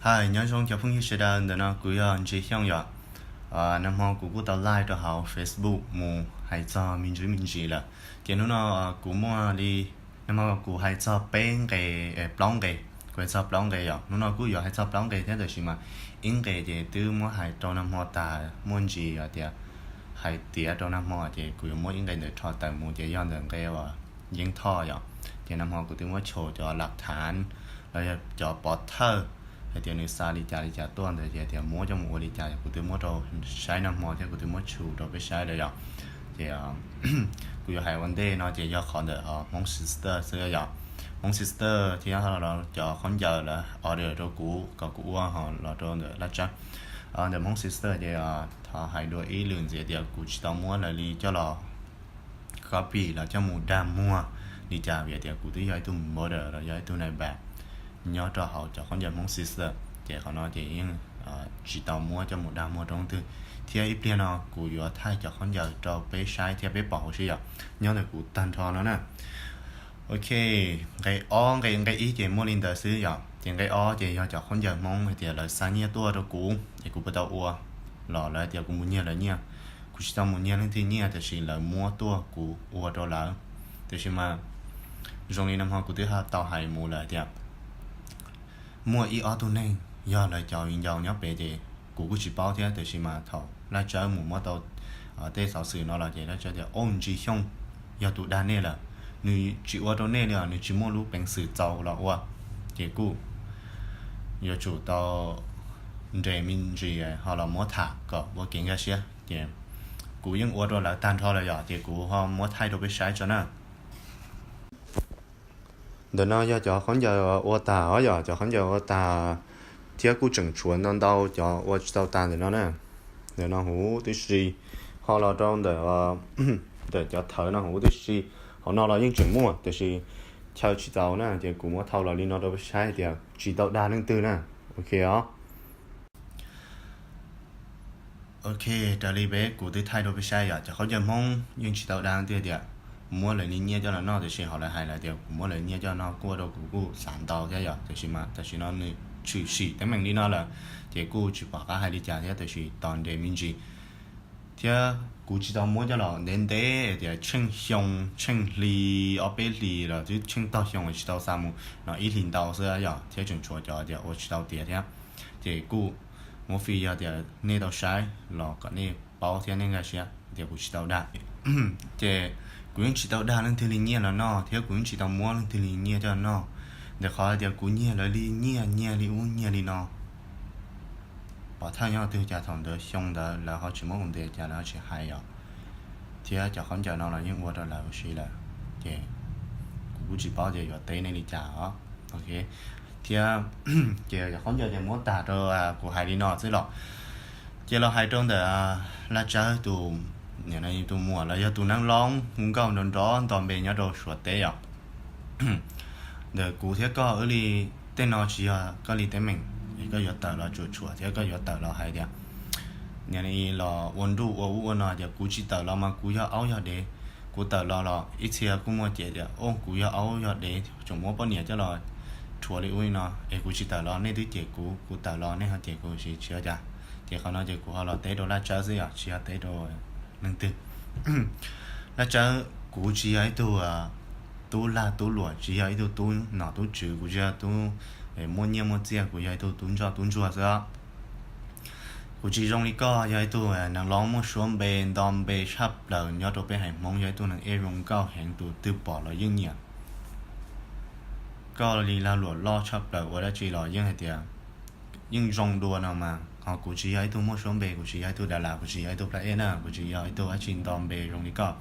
Hi, nyob zoo cov phooj ywg sawv daws, ntawm no kuv yog Ntsis Xyooj yom. Nag hmo kuv kuj tau live rau hauv Facebook mus hais txog me ntsis me ntsis lawm. Ces hnub no kuv muaj li, nag hmo kuv hais txog peb nqe, plaub nqe, kuv hais txog plaub nqe yom. Hnub no kuj yuav hais txog plaub nqe thiab, tab sis mas ib nqe ces twb muab hais rau nag hmo tas, muaj ntsis hais tias hais tiav rau nag hmo, ces kuv yuav muab ib nqe ntawd rho tawm mus, ces yog ntawm nqe uas Yeeb Thoj yom. Ces nag hmo kuv twb muab tshow cov lam thav los yog cov pov thawj hais tias nws xa li cas li cas tuaj ntawd, ces tias muab coj mus ua li cas, kuv twb muab rau saib nag hmo thiab kuv twb muab tshow rau peb saib lawm yom. Ces kuv yuav hais ua ntej no ces yog qhov ntawm Hmoob Sister xwb yom. Hmoob Sister thiab cov khaub ncaws lawv order rau kuv kom kuv ua ho los rau ntawm Laj Tsawb. Ntawm Hmoob Sister ces thov hais dua ib lwm ntxiv tias kuv tsis tau muab lawv li coj los copy los coj mus dag muag li cas, vim tias kuv twb yog ib tug model los yog ib tug nai bam nyob rau hauv cov khaub ncaws Hmoob Sister, ces qhov no ces yeej tsis tau muab coj mus dag muag rau leej twg. Thiab ib pliag no kuv yuav thaij cov khaub ncaws rau peb saib thiab peb pom huv si yom, nyob ntawm kuv tag nrho no na. Ok, nqe ob, nqe, nqe ib ces muaj li ntawd xwb yom. Ces nqe ob ces yog cov khaub ncaws Hmoob hais tias lawv xa nyiaj tuaj rau kuv es kuv puas tau ua, los lawv hais tias kuv mus nyiag lawv nyiaj. Kuv tsis tau mus nyiag leej twg nyiaj, tiam sis lawv muab tuaj kuv ua rau lawv. Tiam sis mas zoo li nag hmo kuv twb tau hais mus lawm tias muaj ib ob tug neeg yog lawv cov viv ncaus nyob pem ces kuv kuj tsis paub thiab, tiam sis mas thaum Laj Tsawb mus muab tau tej xov xwm no los ces Laj Tsawb tias, Au, Ntsis Xyooj yog tus dag nej lawm, nws tsis ua rau nej li os, nws tsis muaj lub peev xwm txaus los ua. Ces kuj yuav tsum tau nres me ntsis ho los muab tham kom ua kev nkag siab. Ces kuv yeej ua rau lawv tag nrho lawm yom, ces kuv ho muab thaij rau peb saib tso na. Ntawm no yog cov khaub ncaws ua tag os yom, cov khaub ncaws ua tag thiab kuj tseem tshuav ntau ntau cov ua tsis tau tag ntawm no na. Ntawm no huv tib si, ho los rau ntawm, ntawm cov thawv no huv tib si, hauv no los yeej tseem muaj tiam sis chaw tsis txaus na, ces kuv muab thau los li no rau peb saib tias tsis tau dag leej twg na. Ok os. Ok, raws li peb kuv twb thaij rau peb saib yom, cov khaub ncaws Hmoob yeej tsis tau dag leej twg tias muab lawv li nyiaj coj los noj, tiam sis hauv lawv hais lawm tias kuv muab lawv nyiaj coj los noj kuj ua rau kuv kuj xav ntau thiab yom, tiam sis mas tam sim no nws tshwm sim teeb meem li no lawm, ces kuj tsis pom qab hais li cas thiab, tiam sis tos nres me ntsis. Thiab kuv tsis tau muab coj los ntev ntev tias tsheej xyoo tsheej hli, ob peb hlis los twb tsheej tog xyoo tsis tau xa mus no, ib hlis ntau xwb yom, thiab tseem tshuav cov tias ua tsis tau tiav thiab. Ces kuj muab fi yog tias nej tau saib los kom nej paub thiab nej nkag siab tias kuv tsis tau dag. Ces kuv yeej tsis tau dag leej twg li nyiaj los noj thiab kuv yeej tsis tau muab leej twg li nyiaj coj noj. Ntawm qhov tias kuv nyiag lawv li nyiaj, nyiag li ub nyiag li no, pov thawj nyob twg cas thaum ntawd xyoo ntawd lawv ho tsis muab kuv ntes cas lawv ho tsis hais os. Thiab cov khaub ncaws no los yeej ua rau lawv ua si lawm, ces kuv kuj tsis paub tias yuav teb nej li cas os. Ok, thiab ces cov khaub ncaws ces muab tag rau kuv hais li no xwb los. Ces los hais rau ntawm Laj Tsawb tus, tus muam los yog tus neeg loob hu nkauj nrov nrov nto npe nyob rau Suav teb yom. Ntawm kuv thiab koj wb li, tej no tsis yog koj li teeb meem, es koj yuav tawm los tsuam tshuam thiab koj yuav tawm los hais tias, niam los ua nruj ua ub ua no tias kuv tsis tawm los mas kuv yog aub yog dev. Kuv tawm los los ib txhia kuj muaj cem tias, Au, kuv yog aub yog dev tseem muab poj niam coj los rhuav li ub li no, es kuv tsis tawm los nej twb cem kuv, kuv tawm los nej ho cem kuv, tsis ua cas. Ces qhov no ces kuv ho los teb rau Laj Tsawb xwb yom, tsis yog teb rau leej twg. Laj Tsawb, kuv tsis yog ib tug tub lag tub luam, tsis yog ib tug tub nom tub tswv, kuv tsis yog tub muaj nyiaj muaj txiaj, kuv yog ib tug tub ntsoj tub ntsuag xwb. Kuv tsis zoo li koj, yog ib tug neeg loob muaj suab npe nto npe tshaj plaws nyob rau peb haiv Hmoob, yog ib tug neeg ej zoo nkauj heev, tus twg pom los yeej nyiam. Koj li lag luam loj tshaj plaws, ua dab tsi los yeej hais tias yeej zoo dua no mas, ho kuv tsis yog ib tug muaj suab npe, kuv tsis yog ib tug dav las, kuv tsis yog ib tug plab ej na, kuv tsis yog ib tug dab tsi nto npe zoo li koj.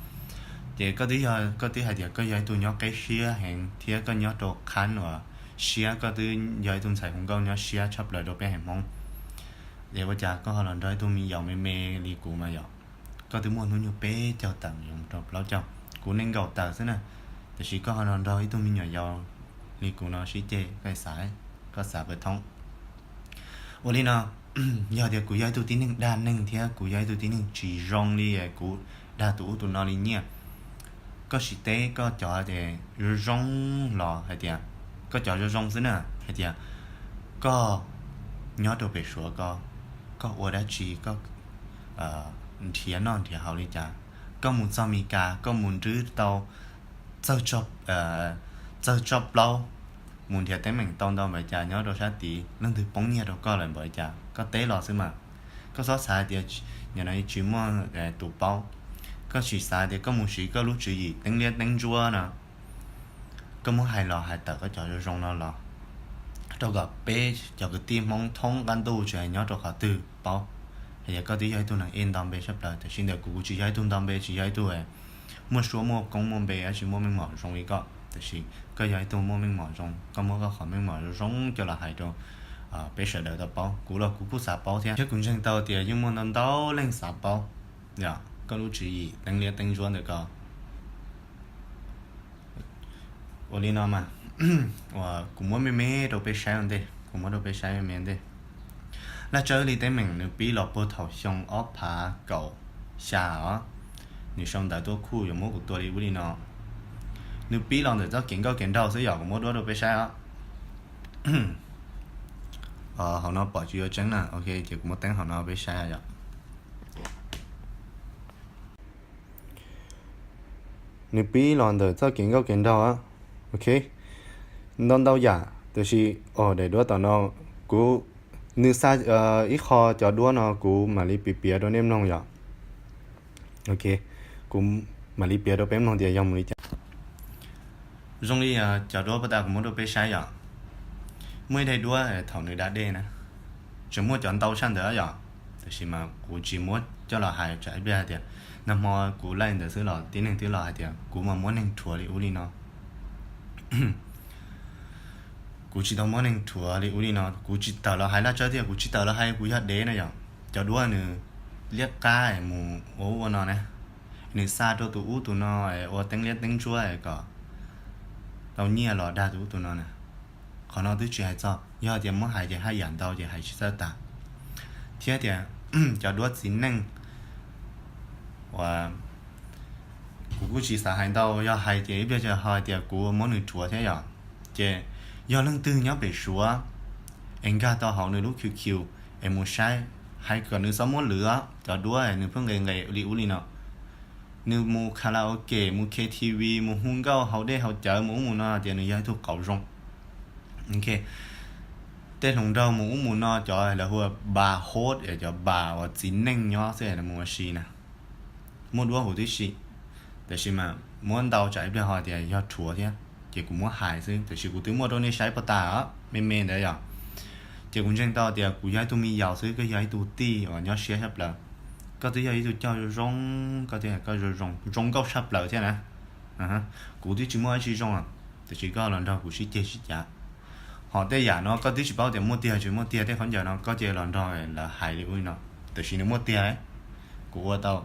Ces koj twb yog, koj twb hais tias koj yog ib tug nyob qeb siab heev thiab koj nyob rau qhab uas siab, koj twb yog ib tug ntxhais hu nkauj nyob siab tshaj plaws rau peb haiv Hmoob. Es ua cas koj ho los nrog ib tug me yaus me me li kuv mas yom? Koj twb muaj hnub nyoog peb caug tawm mus rau plaub caug, kuv nees nkaum tawm xwb na, tiam sis koj ho los nrog ib tug me nyuam yaus li kuv no sib ceg, koj xav, koj xav puas thoob? Ua li no, yog tias kuv yog ib tug tib neeg dag neeg thiab kuv yog ib tug tib neeg tsis zoo li kuv dag tus ub tus no li nyiaj, koj sim teb koj cov ces zoo zoo los hais tias, koj cov zoo zoo xwb na, hais tias koj Nyob rau pem Suav ko, koj ua dab tsi, koj nrhiav noj nrhiav haus li cas? Koj mus txog Mes Kas koj mus nrhiav tau txawj tso plaub, mus nrhiav teeb meem tau ntau npaum cas nyob rau sab tid, leej twg poob nyiaj rau koj lawm npaum cas, koj teb los xwb mas. Koj txhob xav hais tias nim no tsis muaj tus paub. Koj tsis xav tias koj mus siv koj lub tswv yim teeb liab teeb ntsuab no, koj muab hais los hais tawm koj cov zoo zoo no los, rau kom peb cov kwv tij Hmoob thoob qab ntuj tsis hais nyob rau qhov twg paub hais tias koj twb yog ib tug neeg ej nto npe tshaj plaws. Tiam sis ntawm kuv, kuv tsis yog ib tug nto npe, tsis yog ib tug muaj suab muaj koob muaj npe, tsis muaj meej mom zoo li koj, tiam sis koj yog ib tug muaj meej mom zoo, koj muab koj qhov meej mom zoo zoo coj los hais rau peb sawv daws tau paub. Kuv los kuv kuj xav paub thiab, thiab kuv ntseeg tau tias yeej muaj ntau ntau leej xav paub koj lub tswv yim teeb liab teeb ntsuab ntawm ko. Ua li no mas, kuv muab me me rau peb saib ua ntej, kuv muab rau peb saib me me ntej. Laj Tsawb li teeb meem nws pib los puag thaum xyoo ob phav kaum xya os, nws sau ntawv tuaj kuj yuav muab kuv tua li ub li no. Nws pib los ntawm txoj kev nkauj kev nraug xwb yom, kuv muab duab rau peb saib os. Hauv no pom tsis yuav tseeb na, ok, ces kuv muab teeb hauv no peb saib yom. Nws pib los ntawm txoj kev nkauj kev nraug, ok, ntau ntau yam, tiam sis daim duab tom no, kuv, nws xa ib qho cov duab no kuv mam li piav piav rau nej mloog yom. Ok, kuv mam li piav rau peb mloog tias yog mus li cas. Zoo li cov duab puag ta kuv muab rau peb saib yom. Muaj ib daim duab thaum nws da dej na, tseem muaj cov ntau tshaj ntawd yom, tiam sis mas kuv tsis muab coj los hais tsam ib pliag hais tias, nag hmo kuv laij ntawd xwb los tib neeg twb los hais tias kuv mas muab neeg rhuav li ub li no. Kuv tsis tau muab neeg rhuav li ub li no, kuv tsis tawm los hais Laj Tsawb thiab, kuv tsis tawm los hais kuv yog dev na yom. Cov duab nws liab qab mus ua ub ua no na, nws xa rau tus ub tus no, ua teeb liab teeb ntsuab kom tau nyiaj los dag tus ub tus no na. Qhov no twb tsis hais txog, yog tias muab hais ces haj yam ntau ces hais tsis txawj tas. Thiab tias cov duab txiv neej uas kuv kuj tsis xav hais ntau, yog hais ces ib pliag ces ho hais tias kuv muab nws rhuav thiab yom. Ces yog leej twg nyob pem Suav es nkag tau hauv nws lub Q Q es mus saib, hais kom nws txhob muab lwv cov duab nws pheej nqes nqes li ub li no. Nws mus karaoke, mus K T V, mus hu nkauj haus dej haus cawv mus ub mus no tias nws yog ib tug qauv zoo. Tej hluas nraug mus ub mus no, cov lawv hu ua bar host, cov bar uas txiv neej nyob xwb mus ua si na, muaj duab huv tib si. Tiam sis mas muab ntau tsam ib pliag ho tias yog rhuav thiab, ces kuv muab hais xwb, tiam sis kuv twb muaj rau nej saib puag ta me me ntawd yom. Ces kuv ntseeg tau tias kuv yog ib tug me yaus xwb, koj yog ib tug tij uas nyob siab tshaj plaws. Koj twb yog ib tug coj zoo zoo, koj twb yog koj zoo zoo nkauj tshaj plaws thiab na. Kuv twb tsis muaj dab tsi zoo, tiam sis koj los nrog kuv sib ceg sib cav. Ho tej yam no koj twb tsis paub tias muaj tiag tsis muaj tiag, tej khaub ncaws no koj cia los nrog lawv hais li ub li no, tiam sis nws muaj tiag, kuv ua tau.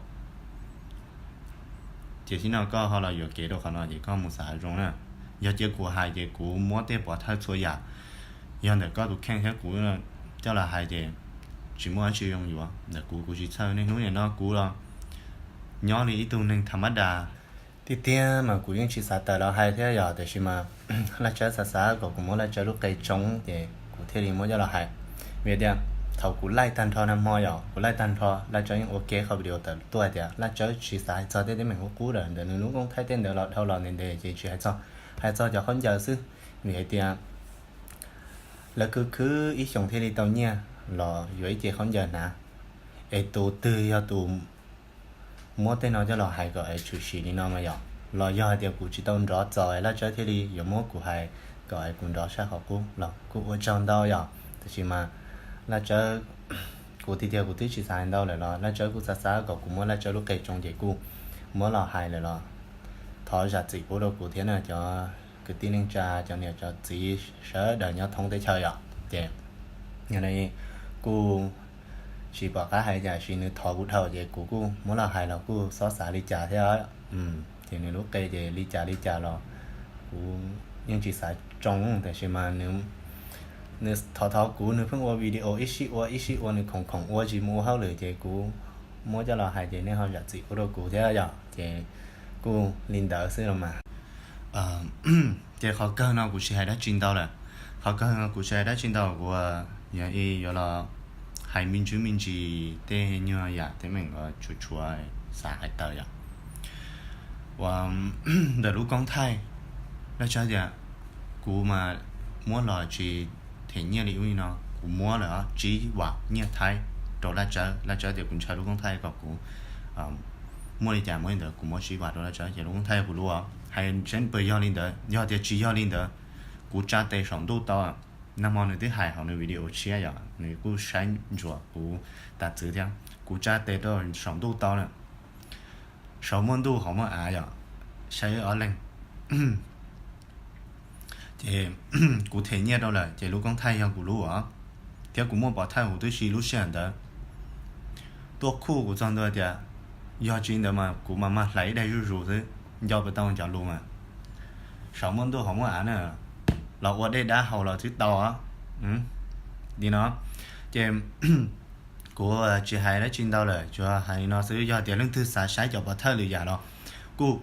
Ces tib no koj ho los yuam kev rau qhov no ces koj mus xav zoo na. Yog cia kuv hais ces kuv muab tej pov thawj txhua yam, yog ntawm koj tus kheej thiab kuv coj los hais ces tsis muaj dab tsi zoo yuav ntawm kuv, kuv tsis txhawj. Niaj hnub nim no kuv los nyob li ib tug neeg tha mab das. Tiag tiag mas kuv yeej tsis xav tawm los hais thiab yom, tiam sis mas Laj Tsawb xav xav kom kuv muab Laj Tsawb lub qe tsoo ces kuv thiaj li muab coj los hais. Vim tias thaum kuv laij tag nrho nag hmo yom, kuv laij tag nrho, Laj Tsawb yeej ua ke qhov video tawm tuaj hais tias Laj Tsawb tsis xav hais txog tej teeb meem qub qub lawm ntawm nws lub koob thaij tej ntawd los dhau los ntev ntev ces tsis hais txog, hais txog cov khaub ncaws xwb. Vim hais tias lawv khwv khwv ib xyoos thiaj li tau nyiaj los yuav ib ce khaub ncaws hnav, es tus twg yog tus muab tej no coj los hais kom es tshwm sim li no mas yom, los yog hais tias kuv tsis tau nrov txaus es Laj Tsawb thiaj li yuav muab kuv hais kom es kuv nrov sab qhov qub los kuj ua tsaug ntau yom. Tiam sis mas Laj Tsawb, kuv tiag tiag kuv twb tsis xav hais ntau lawm los Laj Tsawb kuj xav xav kom kuv muab Laj Tsawb lub qe tsoo ces kuj muab los hais lawm los thov zam txim pub rau kuv thiab na cov kwv tij neej tsa, cov niam cov txiv sawv daws nyob thoob teb chaws yom. Ces kuj tsis pom qab hais cas, sis nws thov kuv dhau ces kuv kuj muab los hais los kuj xob xav li cas thiab. Ces nws lub qe ces li cas li cas los kuv yeej tsis xav tsoo, tiam sis mas nws thov thov kuv, nws pheej ua video ib sij ua ib sij ua, nws khoom khoom ua tsis mus ua hauj lwm ces kuv muab coj los hais ces nej ho zam txim pub rau kuv thiab yom. Ces kuj li ntawd xwb los mas. Ces qhov kawg no kuv tsis hais dab tsi ntau lawm. Qhov kawg kuv tsis hais dab tsi ntau, kuv yog ib yuav los hais me ntsis me ntsis tej nyuag yam teeb meem uas tshuav tshuav xav hais tawm yom. Uas ntawm lub koob thaij, Laj Tsawb tias kuv mas muab los tsis them nyiaj li ub li no, kuv muab lawm tsib vam nyiaj Thaib rau Laj Tsawb. Laj Tsawb tias kuv ntshaw lub koob thaij kom kuv muaj li cas muab li ntawd, kuv muab tsib vam rau Laj Tsawb ces lub koob thaij yog kuv lub os. Hais simple yog li ntawd, yog tias tsis yog li ntawd, kuv tsa tes saum ntuj tau. Nag hmo nws twb hais hauv nws video tshiab yom, nws kuj saib ntsuas kuv tas txwv thiab. Kuv tsa tes rau saum ntuj tau na, saum muaj ntuj hauv muaj av yom, saib wb ob leeg. Ces kuv them nyiaj rau lawm ces lub koob thaij yog kuv lub os, thiab kuv muaj pov thawj huv tib si lub sij hawm ntawd. Tuaj khuj kuv txog ntua tias, yog tsis ntawd mas kuv mas mag hlais ib daig zuj zus xwb, nco puas tau cov lus mas, saum muaj ntuj hauv muaj av na, los ua dej dab haus los twb tau li no. Ces kuv tsis hais dab tsi ntau lawm, tsuas hais li no xwb. Yog tias leej twg xav saib cov pov thawj lwm yam los kuj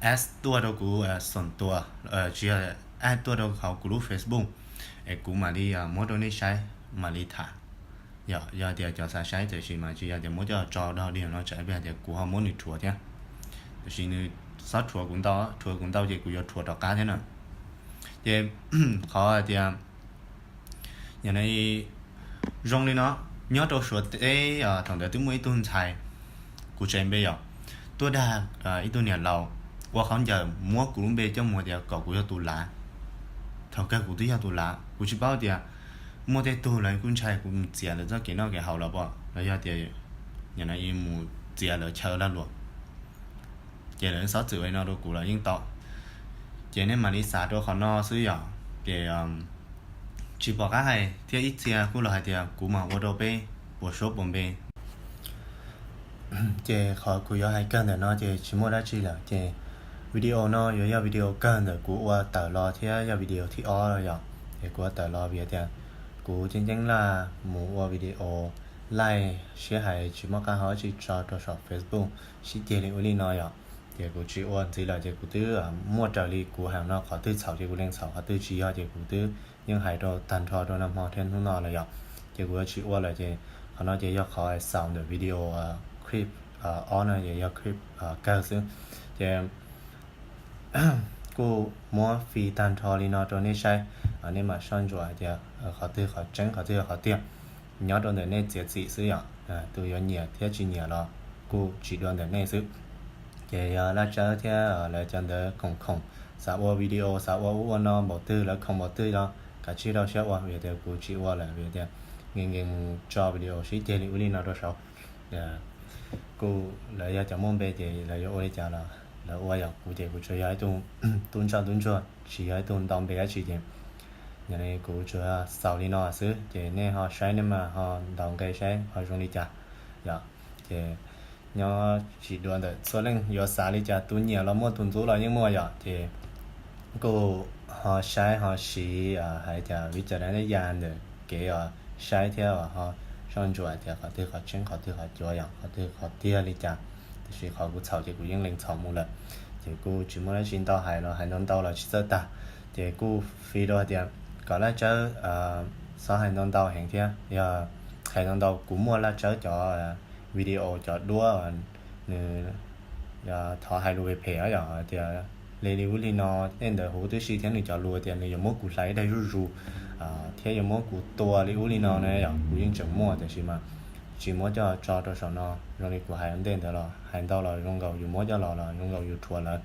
add tuaj rau kuv xoom tuas, tsis yog, add tuaj rau hauv kuv lub Facebook es kuv mam li muab rau nej saib, mam li tham. Yog, yog tias cov xav saib tiam sis mas tsis yog tias muab coj tso dog dig no tsam ib pliag tias kuv ho muab nws rhuav thiab. Tiam sis nws xob rhuav kuv ntau, rhuav kuv ntau ces kuv yuav rhuav rov qab thiab na. Ces qhov tias, yog zoo li no, nyob rau Suav teb thaum ntawd twb muaj ib tug ntxhais, kuv tseg npe yom, tuaj dag ib tug niam laus ua khaub ncaws muab kuv lub npe coj mus tias kom kuv yog tus lav. Thaum kawg kuv twb yog tus lav, kuv tsis paub tias muaj tej tug lawv kuj ntshai kuv mus txiav lawv txoj kev noj kev haus los pom, los yog tias mus txiav lawv chaw lag luam. Ces lawv xob txwm ua li no rau kuv los yeej tau. Ces nej mam li xav rau qhov no xwb yom. Ces tsis pom qab hais thiab, ib txhia kuj los hais tias kuv mam ua rau peb puas suab puas npe. Ces qhov kuv yuav hais kawg ntawm no ces tsis muaj dab tsi lawm. Ces video no yuav yog video kawg ntawm kuv ua tawm los thiab yog video thib ob los yom. Ces kuv ua tawm los vim tias kuv ceeb ceeb laj mus ua video laij sib hais tsis muaj qab hau dab tsi tso rau saum Facebook sib ceg li ub li no yom. Ces kuv tsis ua ntxiv lawm ces kuv twb muaj raws li kuv hais no, qhov twg txhaum ces kuv lees txhaum, qhov twg tsis yog ces kuv twb yeej hais rau tag nrho rau nag hmo thiab hnub no lawm yom. Ces kuv yuav tsis ua lawm ces qhov no ces yog qhov xaus ntawm video clip ob no ces yog clip kawg xwb. Ces kuj muab fi tag nrho li no rau nej saib, nej mam soj ntsuam hais tias qhov twg qhov tseeb qhov twg yog qhov tiag. Nyob rau ntawm nej txiav txim xwb yom, tus yuav nyiam thiab tsis nyiam los kuj tsis dua ntawm nej xwb. Ces yog Laj Tsawb thiab lawv cov ntawd khoom khoom, xav ua video xav ua ub ua no npaum twg lawv khoom npaum twg los kav tsij rau siab ua, vim tias kuv tsis ua lawm vim tias nkees nkees mus tso video sib ceg li ub li no rau saud. Kuj lawv yog cov muaj npe ces lawv yuav ua li cas los lawv ua, yog kuv ces kuv tsuas yog ib tug tub ntsoj tub ntsuag tsis yog ib tug ntau npe dab tsi ces kuv tsuas xaus li no xwb ces nej ho saib nej mas ho ntaus nqe saib ho zoo li cas yom. Ces nyob tsis dua ntawm txhua leej yuav xav li cas, tus nyiam los muaj tus ntxub los yeej muaj yom. Ces kuj ho saib ho siv hais tias vib cov dab yas ntawm kev os saib thiab ho soj ntsuam tias qhov twg qhov tseeb qhov twg qhov cuav yom, qhov twg qhov tiag li cas. Tiam sis qhov kuv txhaum ces kuv yeej lees txhaum mus lawm. Ces kuj tsis muaj dab tsi ntau, hais los hais ntau ntau los tsis txawj tag. Ces kuj fi rau hais tias kom Laj Tsawb txhob hais ntau ntau heev thiab, yog hais ntau ntau kuv muaj Laj Tsawb cov video cov duab, nws thov hais lus phem phem yom, tias li li ub li no, tej ntawd huv tib si thiab nws cov lus tias nws yuav muab kuv hlais ib daig zuj zus thiab yuav muab kuv tua li ub li no na yom, kuv yeej tseem muaj tiam sis mas tsis muab coj tso rau saum no. Zoo li kuv hais ua ntej ntawd los hais ntau los zoo nkaus yus muab coj los los zoo nkaus yus rhuav lawv.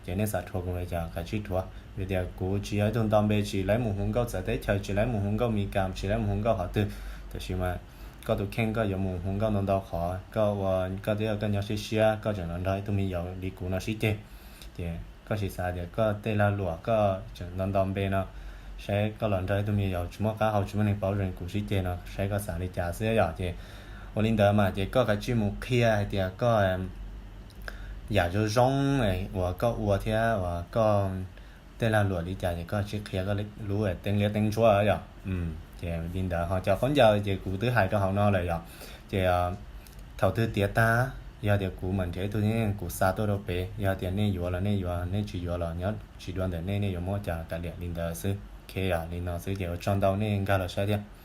Ces nej xav rhuav kuv li cas kav tsij rhuav, vim tias kuv tsis yog ib tug nto npe, tsis laib mus hu nkauj txawv teb chaws, tsis laib mus hu nkauj Mis Kas, tsis laib mus hu nkauj qhov twg. Tiam sis mas koj tus kheej koj yuav mus hu nkauj ntau ntau qhov, koj ua koj twb koj nyob siab siab, koj tseem los nrog ib tug me yaus li kuv no sib ceg. Ces koj sim xav tias koj tej lag luam koj tseem nto nto npe no, saib koj los nrog ib tug me yaus tsis muaj qab hau tsis muaj neeg paub zoo kuv sib ceg no, saib koj xav li cas xwb yom. Ces ua li ntawd mas ces koj kav tsij mus qhia hais tias koj yam zoo zoo uas koj ua thiab uas koj tej lag luam li cas ces koj kav tsij qhia koj lub teeb liab teeb ntsuab yom. Ces li ntawd ho cov khaub ncaws ces kuv twb hais rau hauv no lawm yom. Ces thaum twg tiav tag, yog tias kuv mam nrhiav ib tug neeg kuv xa tuaj rau pem, yog tias nej yuav los nej yuav, nej tsis yuav los nyob tsis dua ntawm nej, nej yuav muab cas kav liam li ntawd xwb. Ok, li no xwb ces ua tsaug ntau, nej nkag los saib thiab.